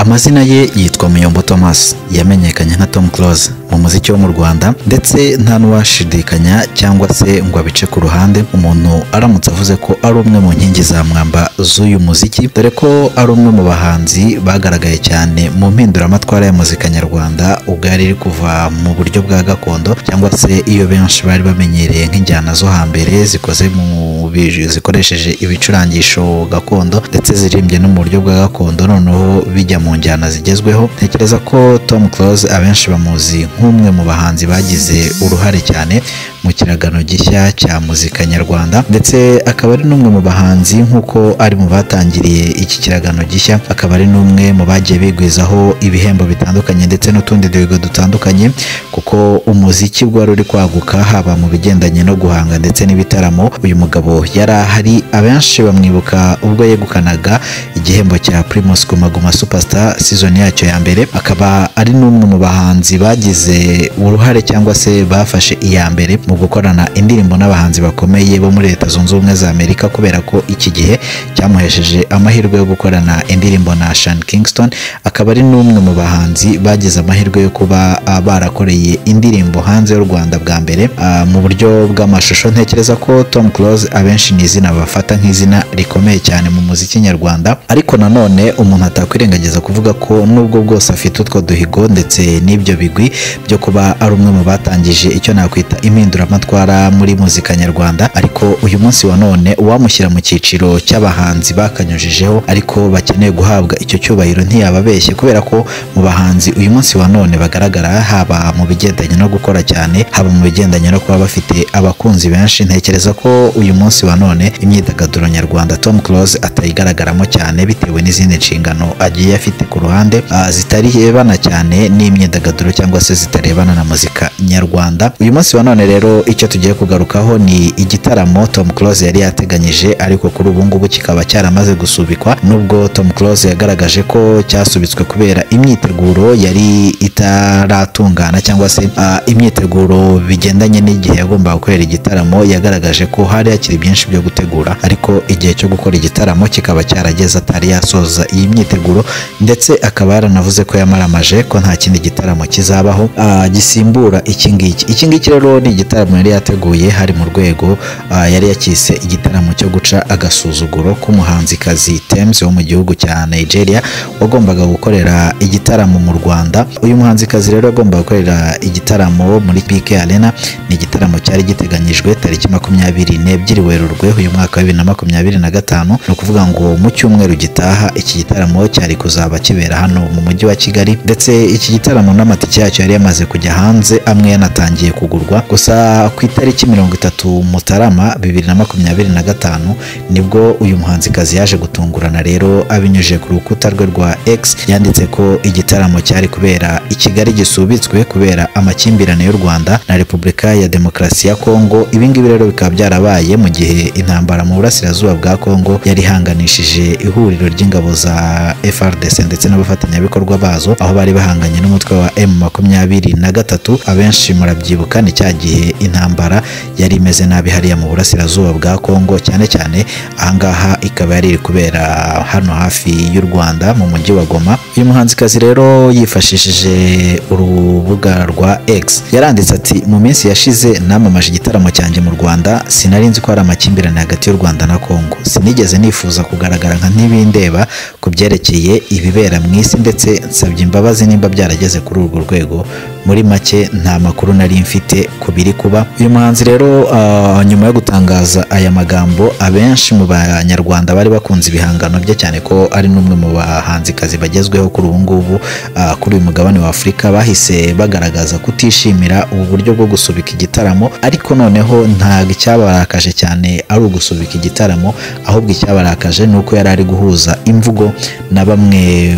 Amazina ye yitwa Muyombo Thomas, yamenyekanye nka Tom Close mu muziki wo mu Rwanda, ndetse nta n'uwashidikanya cyangwa se ngo abice ku ruhande umuntu aramutse avuze ko ari umwe mu nkingi za mwamba z'uyu muziki, dore ko ari umwe mu bahanzi bagaragaye cyane mu mpinduramatwara ya muzika nyarwanda ubwo yari iri kuva mu buryo bwa gakondo cyangwa se iyo benshi bari bamenyereye nk'injyana zo hambere zikoze mu zikoresheje ibicurangisho gakondo ndetse zirimbye no mu buryo bwa gakondo, noneho bijya mu njyana zigezweho. Ntekereza ko Tom Close abenshi bamuzi nk'umwe mu bahanzi bagize uruhare cyane mu kiragano gishya cya muzika nyarwanda, ndetse akaba ari n'umwe mu bahanzi nk'uko ari mu batangiriye iki kiragano gishya, akaba ari n'umwe mu bagiye bigwizaho ibihembo bitandukanye ndetse n'utundi duhigo dutandukanye, kuko umuziki wari uri kwaguka haba mu bigendanye no guhanga ndetse n'ibitaramo. Uyu mugabo yari ahari, abenshi bamwibuka ubwo yegukanaga igihembo cya Primus Guma Guma Superstar season yacyo ya mbere, akaba ari n'umwe mu bahanzi bagize uruhare cyangwa se bafashe iya mbere mu gukorana indirimbo n'abahanzi bakomeye bo muri Leta Zunze Ubumwe za Amerika, kubera ko iki gihe cyamuhesheje amahirwe yo gukorana indirimbo na Sean Kingston, akaba ari n'umwe mu bahanzi bagize amahirwe yo kuba barakoreye indirimbo hanze y'u Rwanda bwa mbere mu buryo bw'amashusho. Ntekereza ko Tom Close abenshi ni izina bafata nk'izina rikomeye cyane mu muziki nyarwanda, ariko nanone umuntu atakwirengagiza kuvuga ko nubwo bwose afite utwo duhigo ndetse n'ibyo bigwi byo kuba ari umwe mu batangije icyo nakwita impinduramatwara muri muzika nyarwanda, ariko uyu munsi wa none uwamushyira mu cyiciro cy'abahanzi bakanyujijeho ariko bakeneye guhabwa icyo cyubahiro ntiyababeshye, kubera ko mu bahanzi uyu munsi wa none bagaragara haba mu bigendanye no gukora cyane, haba mu bigendanye no kuba bafite abakunzi benshi, ntekereza ko uyu munsi wa none imyidagaduro nyarwanda Tom Close atayigaragaramo cyane bitewe n'izindi nshingano agiye afite ku ruhande zitarebana cyane n'imyidagaduro cyangwa se zitarebana na muzika nyarwanda. Uyu munsi wa none rero icyo tugiye kugarukaho ni igitaramo Tom Close yari yateganyije, ariko kuri ubu ngubu kikaba cyaramaze gusubikwa, nubwo Tom Close yagaragaje ko cyasubitswe kubera imyiteguro yari itaratungana cyangwa se imyiteguro bigendanye n'igihe yagombaga gukorera igitaramo. Yagaragaje ko hari hakiri byinshi byo gutegura, ariko igihe cyo gukora igitaramo kikaba cyarageze atari yasoza iyi myiteguro, ndetse akaba yaranavuze ko yamaramaje ko nta kindi gitaramo kizabaho gisimbura iki ngiki. Iki ngiki rero ni igitaramo yari yateguye, hari mu rwego yari yakise igitaramo cyo guca agasuzuguro k'umuhanzikazi Tems wo mu gihugu cya Nigeria wagombaga gukorera igitaramo mu Rwanda. Uyu muhanzikazi rero agomba gukorera igitaramo muri BK Arena, ni igitaramo cyari giteganyijwe tariki 22 Werurwe uyu mwaka wa 2025, ni ukuvuga ngo mu cyumweru gitaha iki gitaramo cyari kuzaba kibera hano mu mujyi wa Kigali, ndetse iki gitaramo n'amatike yacyo yari yamaze kujya hanze, amwe yanatangiye kugurwa. Gusa ku itariki 30 Mutarama 2025 nibwo uyu muhanzikazi yaje gutungurana rero abinyujije ku rukuta rwe rwa X, yanditse ko igitaramo cyari kubera i Kigali gisubitswe kubera amakimbirane y'u Rwanda na Repubulika ya Demokarasi ya Kongo. Ibi ngibi rero bikaba byarabaye mu gihe intambara mu burasirazuba bwa Kongo yari ihanganishije ihuriro ry'ingabo za FARDC ndetse n'abafatanyabikorwa bazo, aho bari bahanganye n'umutwe wa M23. Abenshi murabyibuka ni cya gihe intambara yari imeze nabi hariya mu burasirazuba bwa Kongo, cyane cyane ahangaha ikaba yari iri kubera hano hafi y'u Rwanda mu mujyi wa Goma. Uyu muhanzikazi rero yifashishije urubuga rwa X yaranditse ati: mu minsi yashize namamaje igitaramo cyanjye mu Rwanda, sinari nzi ko hari amakimbirane hagati y'u Rwanda na Kongo, sinigeze nifuza kugaragara nka ntibindeba ku byerekeye ibibera mu isi, ndetse nsabye imbabazi nimba byarageze kuri urwo rwego. Muri make nta makuru nari mfite ku biri kuba. Uyu muhanzi rero nyuma yo gutangaza aya magambo, abenshi mu banyarwanda bari bakunze ibihangano bye cyane ko ari n'umwe mu bahanzikazi bagezweho kuri ubu ngubu kuri uyu mugabane wa Afurika, bahise bagaragaza kutishimira ubu buryo bwo gusubika igitaramo. Ariko noneho ntabwo icyabarakaje cyane ari ugusubika igitaramo, ahubwo icyabarakaje ni uko yari ari guhuza imvugo na bamwe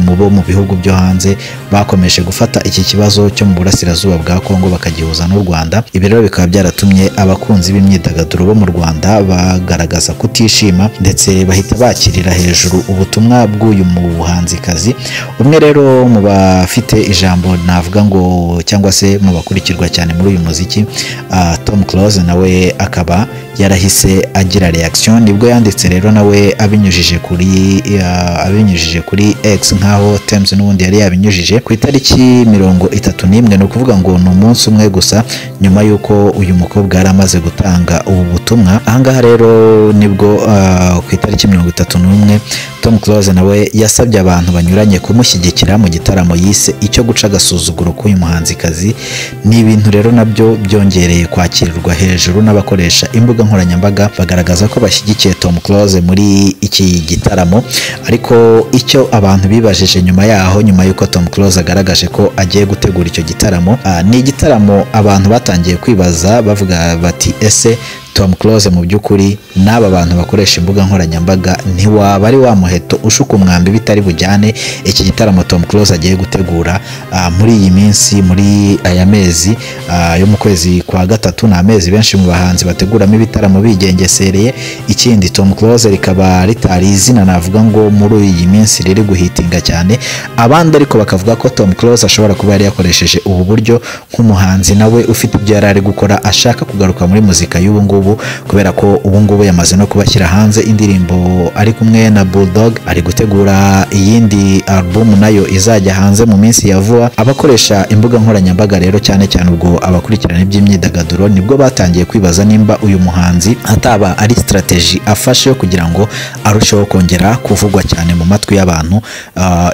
mu bo mu bihugu byo hanze bakomeje gufata iki kibazo cyo mu burasirazuba bwa Kongo bakagihuza n'u Rwanda. Ibi rero bikaba byaratumye abakunzi b'imyidagaduro bo mu Rwanda bagaragaza kutishima, ndetse bahita bakirira hejuru ubutumwa bw'uyu muhanzikazi. Umwe rero mu bafite ijambo navuga ngo cyangwa se mu bakurikirwa cyane muri uyu muziki, Tom Close nawe akaba yarahise agira reaction. Nibwo yanditse rero nawe abinyujije kuri X, nkaho Tems n'ubundi yari yabinyujije ku itariki 31. Ni ukuvuga ngo ni umunsi umwe gusa nyuma y'uko uyu mukobwa yari amaze gutanga ubu butumwa. Ahangaha rero nibwo ku itariki 31 Tom Close nawe yasabye abantu banyuranye kumushyigikira mu gitaramo yise icyo guca agasuzuguro k'uyu muhanzikazi. Ni ibintu rero nabyo byongereye kwakirwa hejuru n'abakoresha imbuga nkoranyambaga, bagaragaza ko bashyigikiye Tom Close muri iki gitaramo. Ariko icyo abantu bibajije nyuma yaho, nyuma y'uko Tom Close agaragaje ko agiye gutegura icyo gitaramo, ni igitaramo abantu batangiye kwibaza bavuga bati: "Ese Tom Close mu by'ukuri n'aba bantu bakoresha imbuga nkoranyambaga ntiwaba ari wa muheto ushuka umwambi bitari bujyane?" Iki gitaramo Tom Close agiye gutegura muri iyi minsi, muri aya mezi yo mu kwezi kwa gatatu, ni amezi benshi mu bahanzi bateguramo ibitaramo bigengesereye. Ikindi, Tom Close rikaba ritari izina navuga ngo muri iyi minsi riri guhitinga cyane. Abandi ariko bakavuga ko Tom Close ashobora kuba yari yakoresheje ubu buryo nk'umuhanzi nawe ufite ibyo yari ari gukora, ashaka kugaruka muri muzika y'ubu ngubu, kubera ko ubu ngubu yamaze no kubashyira hanze indirimbo ari kumwe na Bulldog, ari gutegura iyindi album nayo izajya hanze mu minsi ya vuba. Abakoresha imbuga nkoranyambaga rero, cyane cyane ubwo abakurikirana iby'imyidagaduro, nibwo batangiye kwibaza nimba uyu muhanzi ataba ari strategy afashe yo kugira ngo arusheho kongera kuvugwa cyane mu matwi y'abantu,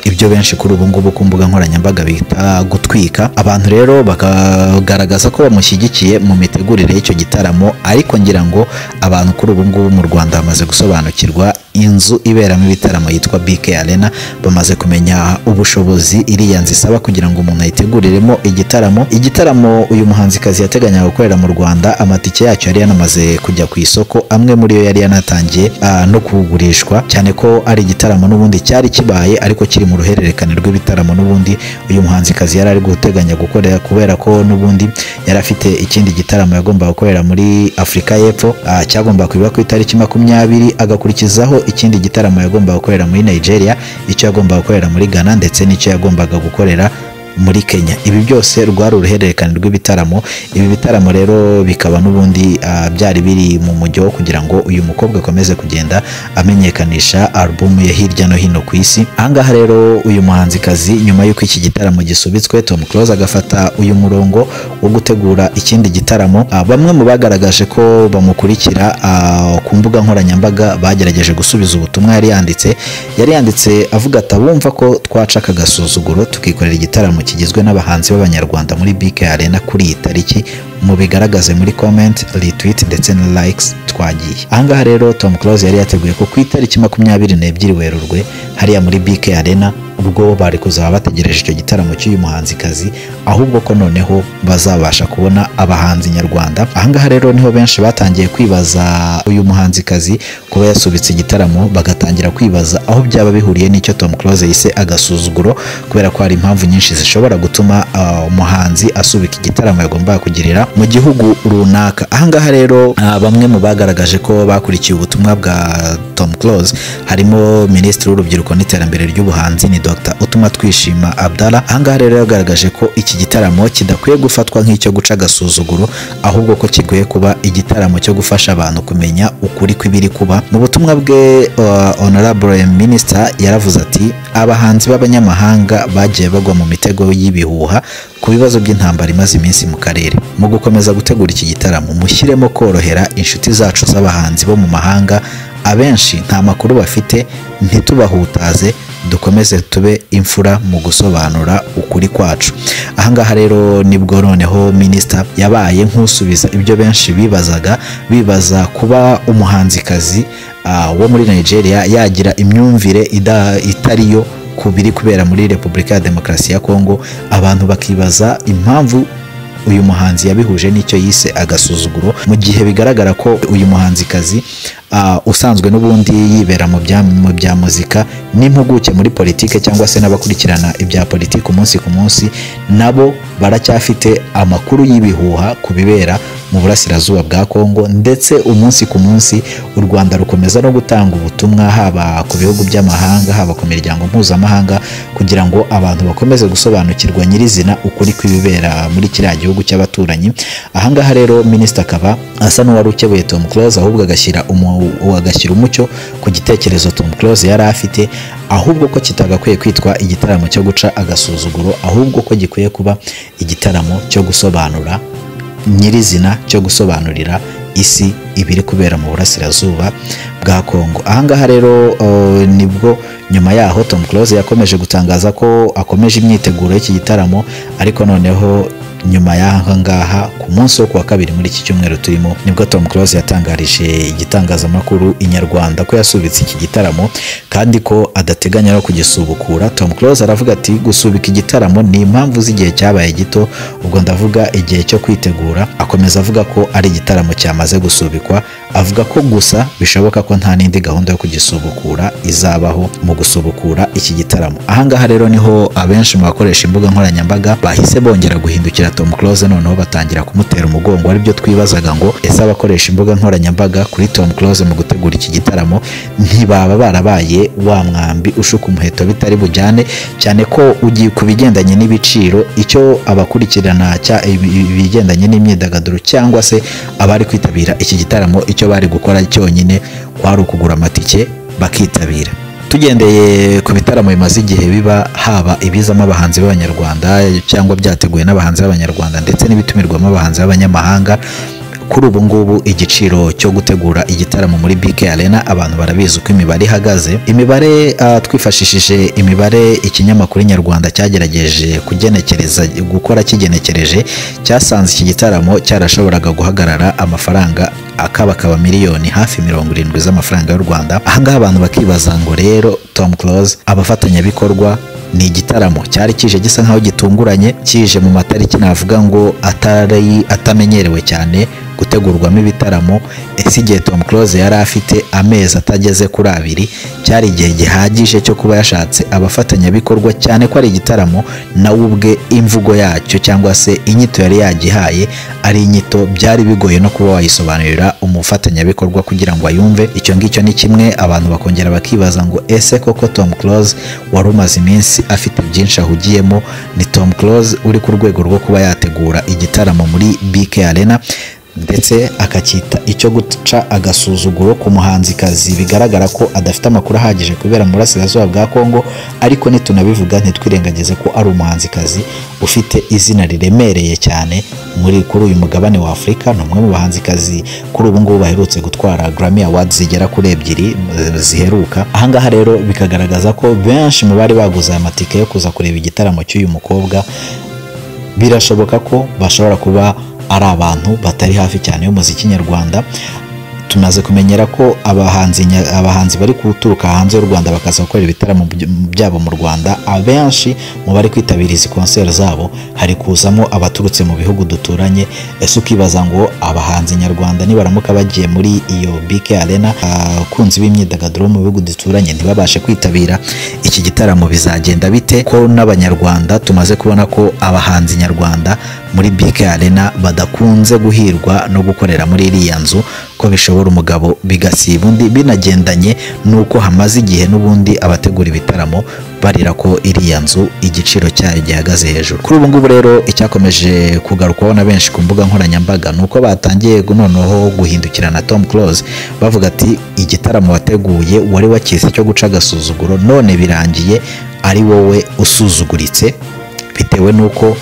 ibyo benshi kuri ubu ngubu ku mbuga nkoranyambaga bita gutwika. Abantu rero bakagaragaza ko bamushyigikiye mu mitegurire y'icyo gitaramo. Ariko ngira ngo abantu kuri ubu ngubu mu Rwanda bamaze gusobanukirwa inzu iberamo ibitaramo yitwa BK Arena, bamaze kumenya ubushobozi iriya nzu isaba kugira ngo umuntu ayiteguriremo igitaramo. Igitaramo uyu muhanzikazi yateganyaga gukorera mu Rwanda, amatike yacyo yari yanamaze kujya ku isoko, amwe muri yo yari yanatangiye no kugurishwa, cyane ko ari igitaramo n'ubundi cyari kibaye ariko kiri mu ruhererekane rw'ibitaramo n'ubundi uyu muhanzikazi yari ari guteganya gukorera, kubera ko n'ubundi yari afite ikindi gitaramo yagombaga gukorera muri Afurika y'Epfo, cyagombaga kuba ku itariki 20, agakurikizaho ikindi gitaramo yagombaga gukorera muri Nigeria, icyo yagombaga gukorera muri Ghana, ndetse n'icyo yagombaga gukorera muri Kenya. Ibi byose rwari uruhererekane rw'ibitaramo. Ibi bitaramo rero bikaba n'ubundi byari biri mu mujyo wo kugira ngo uyu mukobwa akomeze kugenda amenyekanisha album ye hirya no hino ku isi. Ahangaha rero uyu muhanzikazi, nyuma y'uko iki gitaramo gisubitswe, Tom Close agafata uyu murongo wo gutegura ikindi gitaramo, bamwe mu bagaragaje ko bamukurikira ku mbuga nkoranyambaga bagerageje gusubiza ubutumwa yari yanditse. Yari yanditse avuga ati: "Abumva ko twaca aka gasuzuguro tukikorera igitaramo kigizwe n'abahanzi b'Abanyarwanda muri BK Arena kuri iyi tariki, mubigaragaze muri comment, retweet ndetse na likes." Twagiye. Ahangaha rero Tom Close yari yateguye ko ku itariki 22 Werurwe hariya muri BK Arena, ubwo bari kuzaba bategereje icyo gitaramo cy'uyu muhanzikazi, ahubwo ko noneho bazabasha kubona abahanzi nyarwanda. Ahangaha rero niho benshi batangiye kwibaza uyu muhanzikazi kuba yasubitse igitaramo, bagatangira kwibaza aho byaba bihuriye n'icyo Tom Close yise agasuzuguro, kubera ko hari impamvu nyinshi zishobora gutuma umuhanzi asubika igitaramo yagombaga kugirira mu gihugu runaka. Ahangaha rero bamwe mu bagaragaje ko bakurikiye ubutumwa bwa Tom Close harimo Minisitiri w'Urubyiruko n'Iterambere ry'Ubuhanzi, ni Dr Utumatwishima Abdallah. Ahangaha rero yagaragaje ko iki gitaramo kidakwiye gufatwa nk'icyo guca agasuzuguro, ahubwo ko gikwiye kuba igitaramo cyo gufasha abantu kumenya ukuri kw'ibiri kuba. Mu butumwa bwe, Honorable Minister yaravuze ati: "Abahanzi b'abanyamahanga bagiye bagwa mu mitego y'ibihuha ku bibazo by'intambara imaze iminsi mu karere. Mu gukomeza gutegura iki gitaramo, mushyiremo korohera inshuti zacu z'abahanzi bo mu mahanga. Abenshi nta makuru bafite, ntitubahutaze, dukomeze tube imfura mu gusobanura ukuri kwacu." Ahangaha rero nibwo noneho minisita yabaye nk'usubiza ibyo benshi bibazaga, bibaza kuba umuhanzikazi wo muri Nigeria yagira imyumvire itariyo ku biri kubera muri Repubulika ya Demokarasi ya Kongo. Abantu bakibaza impamvu uyu muhanzi yabihuje n'icyo yise agasuzuguro, mu gihe bigaragara ko uyu muhanzikazi usanzwe n'ubundi yibera mu bya muzika n'impuguke muri politike, cyangwa se n'abakurikirana ibya politiki umunsi ku munsi, nabo baracyafite amakuru y'ibihuha ku bibera mu burasirazuba bwa Kongo, ndetse umunsi ku munsi u Rwanda rukomeza no gutanga ubutumwa haba ku bihugu by'amahanga, haba ku miryango mpuzamahanga, kugira ngo abantu bakomeze gusobanukirwa nyirizina ukuri kw'ibibera muri kiriya gihugu cy'abaturanyi. Ahangaha rero minisita akaba asa n'uwari ukebuye Tom Close, ahubwo agashyira umucyo ku gitekerezo Tom Close yari afite, ahubwo ko kitagakwiye kwitwa igitaramo cyo guca agasuzuguro, ahubwo ko gikwiye kuba igitaramo cyo gusobanura nyirizina, cyo gusobanurira isi ibiri kubera mu burasirazuba bwa Kongo. Ahangaha rero nibwo nyuma yaho Tom Close yakomeje gutangaza ko akomeje imyiteguro y'iki gitaramo, ariko noneho nyuma y'aha ngaha ku munsi wo kuwa kabiri muri iki cyumweru turimo, nibwo Tom Close yatangarije igitangazamakuru Inyarwanda ko yasubitse iki gitaramo kandi ko adateganya no kugisubukura. Tom Close aravuga ati gusubika igitaramo ni impamvu z'igihe cyabaye gito, ubwo ndavuga igihe cyo kwitegura. Akomeza avuga ko ari igitaramo cyamaze gusubikwa, avuga ko gusa bishoboka ko nta n'indi gahunda yo kugisubukura izabaho mu gusubukura iki gitaramo. Ahangaha rero niho abenshi mu bakoresha imbuga nkoranyambaga bahise bongera guhindukira Tom Close, noneho batangira kumutera umugongo. Aribyo twibazaga ngo ese abakoresha imbuga nkoranyambaga kuri Tom Close mu gutegura iki gitaramo ntibaba barabaye wa mwambi ushuka umuheto bitari bujyane, cyane ko ugiye ku bigendanye n'ibiciro, icyo abakurikirana ibigendanye n'imyidagaduro cyangwa se abari kwitabira iki gitaramo icyo bari gukora cyonyine kwari ukugura amatike bakitabira. Tugendeye ku bitaramo bimaze igihe biba, haba ibizamo abahanzi b'Abanyarwanda cyangwa byateguwe n'abahanzi b'Abanyarwanda ndetse n'ibitumirwamo abahanzi b'abanyamahanga, kuri ubu ngubu igiciro cyo gutegura igitaramo muri BK Arena abantu barabizi uko imibare ihagaze. Imibare twifashishije imibare ikinyamakuru Inyarwanda cyagerageje kugenekereza gukora kigenekereje, cyasanze iki gitaramo cyarashoboraga guhagarara amafaranga akabakaba miliyoni hafi 70 z'amafaranga y'u Rwanda. Ahangaha abantu bakibaza ngo rero Tom Close abafatanyabikorwa ni igitaramo cyari kije gisa nkaho gitunguranye, kije mu matariki navuga ngo atari atamenyerewe cyane gutegurwamo ibitaramo. Ese igihe Tom Close yari afite amezi atageze kuri 2 cyari igihe gihagije cyo kuba yashatse abafatanyabikorwa, cyane ko ari igitaramo nawe ubwe imvugo yacyo cyangwa se inyito yari yagihaye ari inyito byari bigoye no kuba wayisobanurira umufatanyabikorwa kugira ngo ayumve. Icyo ngicyo ni kimwe. Abantu bakongera bakibaza ngo ese koko Tom Close wari umaze iminsi afite byinshi ahugiyemo, ni Tom Close uri ku rwego rwo kuba yategura igitaramo muri BK Arena ndetse akacyita icyo guca agasuzuguro ku muhanzikazi bigaragara ko adafite amakuru ahagije kubera mu burasirazuba bwa Kongo, ariko nitunabivuga ntitwirengagize ko ari umuhanzikazi ufite izina riremereye cyane muri kuri uyu mugabane wa Afurika. Ni umwe mu bahanzikazi kuri ubu ngubu baherutse gutwara Grammy Awards zigera kuri 2 ziheruka. Ahangaha rero bikagaragaza ko benshi mu bari baguze aya matike yo kuza kureba igitaramo cy'uyu mukobwa birashoboka ko bashobora kuba ari abantu batari hafi cyane y'umuziki nyarwanda. Tumaze kumenyera ko abahanzi bari guturuka hanze y'u Rwanda bakaza gukora ibitaramo byabo mu Rwanda, abenshi mu bari kwitabira izi concert zabo hari kuzamo abaturutse mu bihugu duturanye. Ese ukibaza ngo abahanzi nyarwanda nibaramuka bagiye muri iyo BK Arena, abakunzi b'imyidagaduro mu bihugu duturanye ntibabashe kwitabira iki gitaramo bizagenda bite? Ko n'Abanyarwanda tumaze kubona ko abahanzi nyarwanda muri BK Arena badakunze guhirwa no gukorera muri iriya nzu, ko bishobora umugabo bigasiba undi, binagendanye nuko hamaze igihe n'ubundi abategura ibitaramo barira ko iriya nzu igiciro cyayo gihagaze hejuru. Kuri ubu ngubu rero icyakomeje kugarukwaho na benshi ku mbuga nkoranyambaga nuko batangiye noneho guhindukirana Tom Close bavuga ati igitaramo wateguye wari wakize cyo guca agasuzuguro, none birangiye ari wowe usuzuguritse, bitewe nuko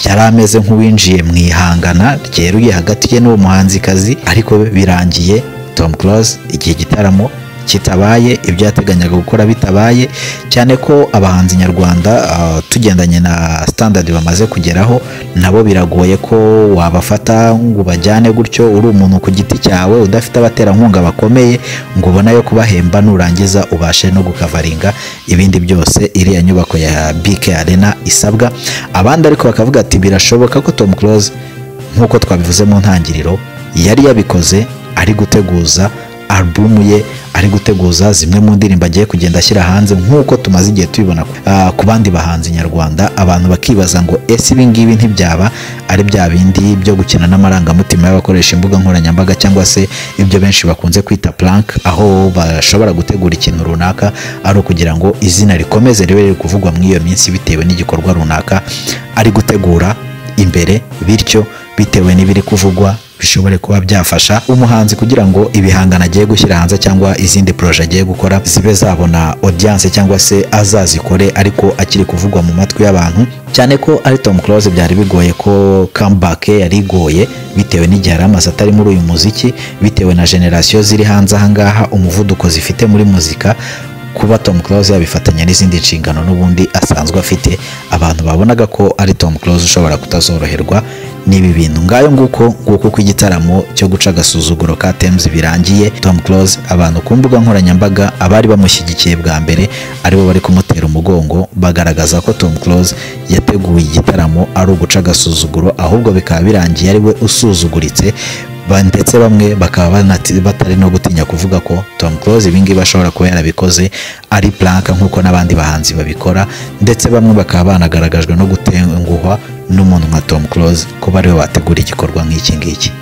yari ameze nk'uwinjiye mu ihangana ryeruye hagati ye n'uwo muhanzikazi, ariko birangiye Tom Close igihe gitaramo kitabaye, ibyo yateganyaga gukora bitabaye, cyane ko abahanzi nyarwanda tugendanye na standard bamaze kugeraho nabo biragoye ko wabafata ngo bajyane gutyo uri umuntu ku giti cyawe udafite abaterankunga bakomeye ngo ubone ayo kubahemba, nurangiza ubashe no gukavaringa ibindi byose iriya nyubako ya BK Arena isabwa. Abandi ariko bakavuga ati birashoboka ko Tom Close nk'uko twabivuze mu ntangiriro yari yabikoze ari guteguza album ye ari guteguza, zimwe mu ndirimbo agiye kugenda ashyira hanze nk'uko tumaze igihe tubibona ku bandi bahanzi nyarwanda. Abantu bakibaza ngo ese ibi ngibi ntibyaba ari bya bindi byo gukina n'amarangamutima y'abakoresha imbuga nkoranyambaga, cyangwa se ibyo benshi bakunze kwita prank, aho bashobora gutegura ikintu runaka ari ukugira ngo izina rikomeze ribe riri kuvugwa muri iyo minsi bitewe n'igikorwa runaka ari gutegura imbere, bityo bitewe n'ibiri kuvugwa bishobore kuba byafasha umuhanzi kugira ngo ibihangano agiye gushyira hanze cyangwa izindi projet agiye gukora zibe zabona audience, cyangwa se azazikore ariko akiri kuvugwa mu matwi y'abantu. Cyane ko ari Tom Close byari bigoye ko comeback yari igoye bitewe n'igihe yari amaze atari muri uyu muziki, bitewe na generation ziri hanze aha ngaha, umuvuduko zifite muri muzika. Kuba Tom Close yabifatanya n'izindi nshingano n'ubundi asanzwe afite, abantu babonaga ko ari Tom Close ushobora kutazoroherwa n'ibi bintu. Ngayo nguko nguko ko igitaramo cyo guca agasuzuguro ka Tems birangiye. Tom Close abantu ku mbuga nkoranyambaga abari bamushyigikiye bwa mbere aribo bari kumutera umugongo, bagaragaza ko Tom Close yateguye igitaramo ari uguca agasuzuguro, ahubwo bikaba birangiye ari we usuzuguritse. Ndetse bamwe bakaba batari no gutinya kuvuga ko Tom Close ibi ngibi ashobora kuba yarabikoze ari prank nk'uko n'abandi bahanzi babikora, ndetse bamwe bakaba banagaragajwe no gutenguhwa n'umuntu nka Tom Close kuba ariwe wategura igikorwa nk'iki ngiki.